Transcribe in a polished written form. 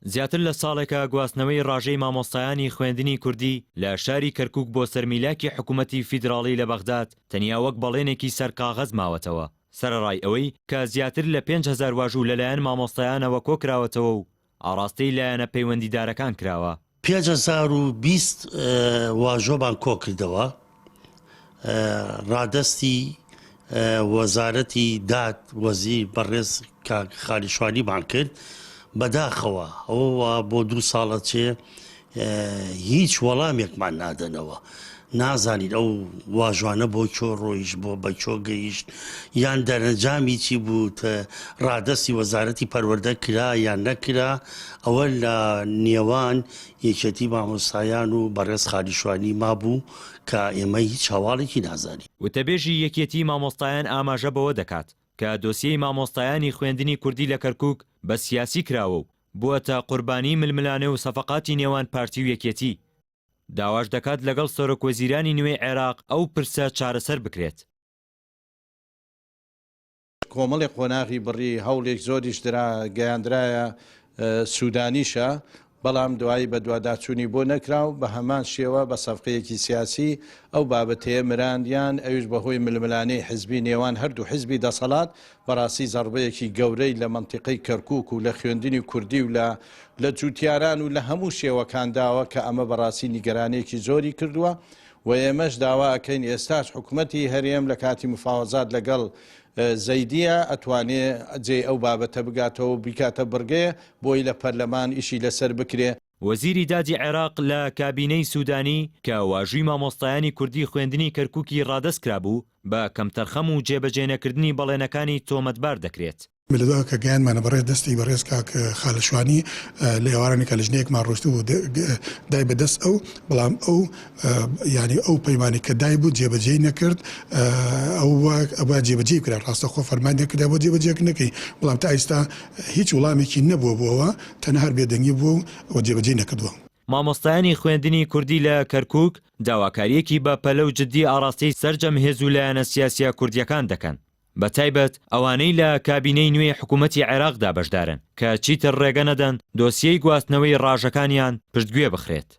زیاتر لە ساڵێکە گواستنەوەی ڕاژەی مامۆستایانی خوێندنی کوردی لە شاری کەرکوک بۆ سەر میلاکی حکومەتی فیدراڵی لە بەغداد تەنیا وەک بەڵێنێکی سەر کاغەز ماوەتەوە، سەرەڕای ئەوەی کە زیاتر لە 5000 واژوو لەلایەن مامۆستایانەوە کۆکراوەتەوە و ئاڕاستەی لایەنە پەیوەندیدارەکان کراوە. 5020 واژۆمان کۆکردەوە، ڕادەستی وەزارەتی داد وەزیر بەڕێز کاک خالید شوانیمان کرد، بەداخەوە ئەوە وا بۆ دوو ساڵ ئەچێ هیچ وەڵامێکمان نادەنەوە، نازانین ئەو واژوانە بۆ کوێ ڕۆیشت، بۆ بە کوێ گەیشت، یان دەرەنجامی چی بوو، ڕادەستی وەزارەتی پەروەردە کرا یان نەکرا، ئەوە لە نێوان یەکێتی مامۆستایان و بەڕێز خالید شوانی مابوو کە ئێمە هیچ هەواڵێکی نازانین. وتەبێژی یەکێتی مامۆستایان ئاماژە بەوە دەکات کە دۆسیەی مامۆستایانی خوێندنی کوردی لە کەرکوک بە سیاسی کراوە و بووەتە قوربانی ململانێ و سەفەقاتی نێوان پارتی و یەکێتی، داواش دەکات لەگەڵ سەرۆکوەزیرانی نوێی عێراق ئەو پرسە چارەسەر بکرێت. کۆمەڵێک قۆناغی بڕی، هەوڵێک زۆریش درا، گەیاندرایە سودانیشە، بەڵام دوایی بەدواداچوونی بۆ نەکرا و بە هەمان شێوە بە سەفقەیەکی سیاسی ئەو بابەتەیە مراندیان، ئەویش بەهۆی ململانێی حزبی نێوان هەردوو حزبی دەسەڵات، بەڕاستی زەڕبەیەکی گەورەی لە مەنتیقەی کەرکوک و لە خوێندنی کوردی و لە لە جوتیاران و لە هەموو شێوەکان داوە کە ئەمە بەڕاستی نیگەرانێکی زۆری کردووە و ئێمەش داوا ئەکەین ئێستاش حکومەتی هەرێم لە کاتی مفاوەزات لەگەڵ زەیدیە ئەتوانێ جێی ئەو بابەتە بگاتەوە و بیکاتە بڕگەیە بۆی لە پەرلەمان ئیشی لەسەر بکرێ. وەزیری دادی عێراق لە کابینەی سودانی کە واژووی مامۆستایانی کوردی خوێندنی کەرکوکی ڕادەست کرابوو، بە کەمتەرخەم و جێبەجێنەکردنی بەڵێنەکانی تۆمەتبار دەکرێت. لە دوا کە گەیاندمانە بەڕێز دەستی بەڕێز کاک خالد شوانی لە ئێوارانی کە لجنەیەکمان ڕۆیشتبوو دای بە دەست ئەو بەڵام ئەو یانی ئەو پەیمانی کە دای بوو جێبەجێی نەکرد ئەو ئەوە جێبەجێی کرا ڕاستەخۆ فەرمان دەکرا بۆ جێبەجێکردنەکەی بەڵام تا ئیستا هیچ وڵامێکی نەبووە بۆ ئەوە تەنها هەر بێدەنگی بووە و جێبەجێی نەکردووە. مامۆستایانی خوێندنی کوردی لە کەرکووک داواکارییەکی بە پەلە و جددی ئاڕاستەی سەرجەم هێز و لایەنە سیاسییە کوردییەکان دەکەن، بەتایبەت ئەوانەی لە کابینەی نوێی حکوومەتی عێراقدا بەشدارن، کە چیتر ڕێگە نەدەن دۆسیەی گواستنەوەی ڕاژەکانیان پشتگوێ بخرێت.